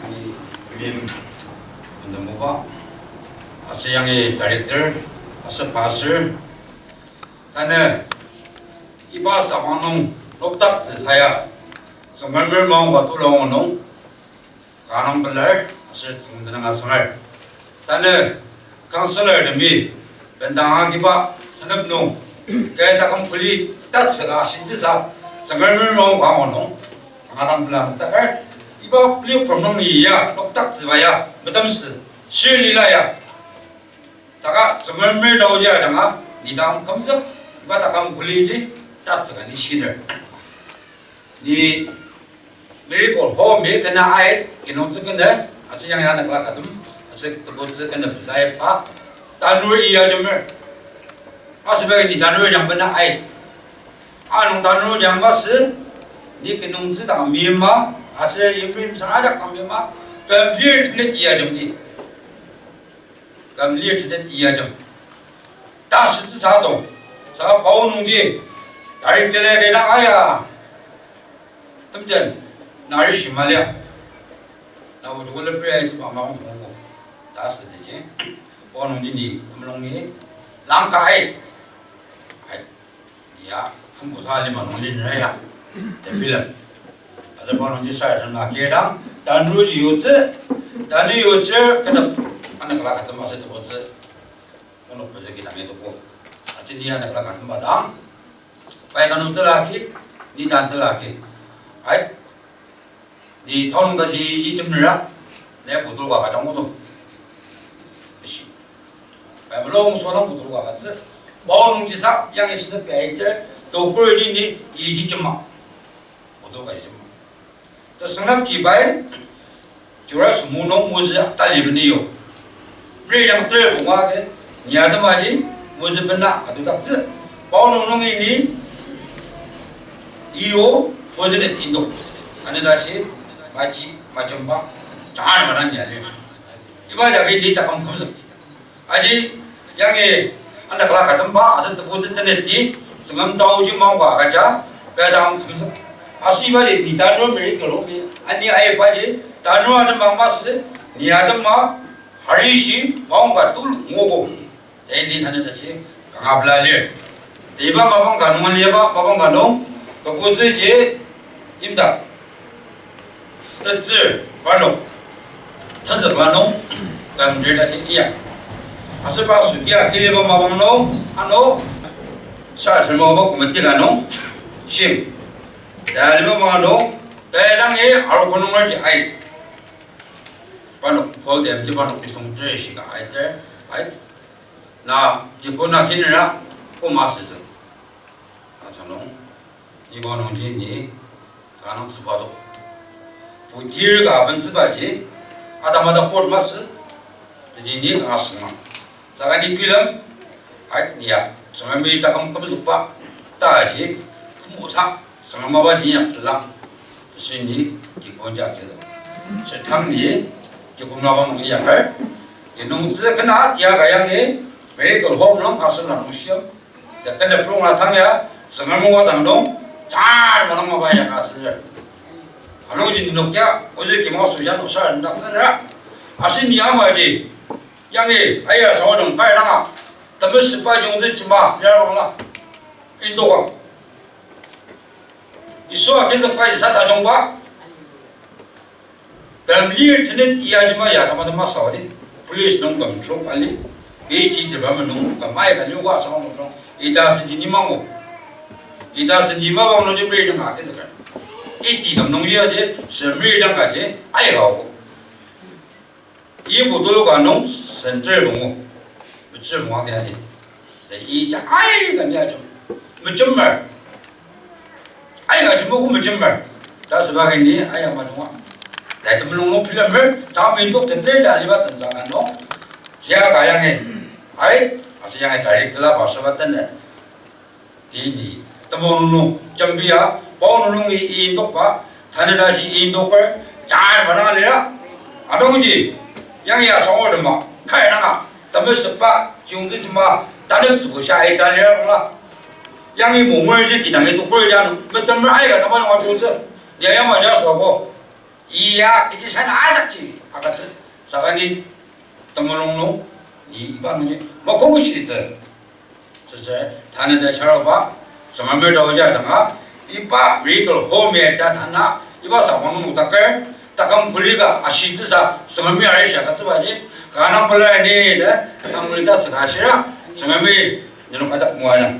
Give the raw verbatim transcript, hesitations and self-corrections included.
Ni William Vandemoba, aser yangi director, aser pastor, tanü iba sabang nung loktak tsüsa ya, Tsüngremer maongka tulung nung, kanga pelar, aser tsüngdena asangar. Tanü councillor temi, bendang agiba, senep nung, kaya taküm kuli tatsüka ashitsüsa, Tsüngremer maongka nung, kanga pelar takar, iba platform nung ni ya, loktak tsüba ya, metemsü, shir lila ya. Saka Tsüngremer taoji ajanga, ni dang kümzük, iba taküm kuliji, tatsüka ni shiner. Ni Miracle Home-i kena ai, kinungtsü kena, aser yangi anükla katem, aser tebutsü kena pezaiba, tanur iya jemer. Asüba ni tanur yang bena ai. Anung tanur yang masü, ni kinungtsü dang mima, aser yimrim saradak dang mima, küm lir tenet iya jem ni. Küm lir tenet iya jem. Ta shitsü sa tong. Sa pao nungji. Tarik tele kena aya. Temjen. Nari shimalia. Na wujuku lepri ayi tuba maong tongo. Ta shitsü ji. Pao nungji ni temlongi. Langka ai. Ai. Ya, kümbusa lima nung linra ya. Tebilen. Aser pao nungji sa sen la kidang, tanur yutsü, tanur yutsü, kena, anükla katem aser tebutsü. Onok pezü kidang ituko. Aser ni anükla katem ba dang. Pai tanur tsüla ki, ni tan tsüla ki. Ai, ni tao nung tashi yi jemnera, ne bottle ka kajang odo. Bishi. Pai mulung solang bottle ka katsü. Pao nungji sa, yangi sünü pai ite, tokuri ni yi ji jema. Bottle ka yi jema. Ta sünap ji pai, jura sumu nung mozü tali beni yo. Ri yang tere bunga ke, ni atema ji, mozü bena atutaktsü. Pao nung nungi ni, iyo, mozü net indo. Ani tashi, maji, majemba, jangar madan ya le. Iba jagi ni takam kümzük. Aji, yangi, anükla katemba, asen tebutsü teneti, Tsüngrem taoji maongka agüja, kadang kümzük. Aser iba ji, ni tanur Miracle Home-i, ani aiba ji, tanur atema masü, ni atema, harishi, maongka tul, nguogo. Tendi tanü tashi, kanga pela lir. Teiba mapang ka nung aliba, mapang ka nung, kabutsü ji, imdak. Tetsür, parnok. Tenzük la nung, kangdir tashi iya. Aser pa sutia kiliba mapang nung, ano, sa sema ba committee la nung, shim. Taliba mapang nung, taidangi aru konung arji ai. Parnok, kol dem ji parnok isung ter shika ai ter, ai. Na, jikuna kinira, kuma sezü. Asanung, iba nungji ni, kanang süba to. Putir ka abentsüba ji, atamata court masü, teji ni kanga sünga. Saka ni bilam, ai, ni ya, Tsüngremi takam kümzükba, ta ji, kümbusa, Tsüngrem mapa ni ya tsüla. Teshi ni, kikon ja kido. Setang ni, kikon mapa nung ya kar. Inung tsü kena, tia kayang ni, Miracle Home nung kasü na nung shiam. Ya kena prung atang ya, Tsüngrem mapa dang nung, tar manang mapa ya ka tsüner. Anungji nokya, oji kima sujan osar ndak tsünera. Asin ya maji, yangi, aya sawa dong kai nanga, temes sepa yongzi chima, ya bangla, indoka. Isua kinzek pa isa tajungba. Pemlir tenet iya jima ya tama tama sawadi. Police nung küm trok ali. Beji jeba menung küm aika liuka sawang nung. Ita senji ni mangu. Ita senji ma bang nung jimri jang ka kizaka. Iti tam nung iya je, semri jang ka je, aika ogo. Ibu tulu ka nung center bungu. Mechir bunga kya ni. Da ija aika ni ajung. Mechimmer. Aika jimuku mechimmer. Da sebagi ni aya majunga. Da temulung nung pilemer. Jami tok center da liba tenzanga nung. Kia ka yangi. Ai, asi yangi direct la ba seba tenne. Tini, temulung nung, jembia, pao nung nungi indokba, tanü tashi indokper, jan manang lira. Adongji, yang ya sango dema, kai nanga, temesepa, jungzi jema, tanü tsubu sha aita lira nungla. Yang i mungmer ji kidangi tukper jan, metemer aika tama nunga tuzi. Ya ya ma ya soko. Iya, kechi sana ajakji agütsü. Saka ni temulung nung, ni iba nungji makoshitsü. Süsü, tanü ta charaba, Tsüngremi taoja danga, iba miracle home ya ta tanü, iba sabang nung taker, takam kuli ka ashitsüsa, Tsüngremi arishi agütsübaji, kanga pela ni ta, takam kuli ta tsüka ashira, Tsüngremi nenok ajak moajang.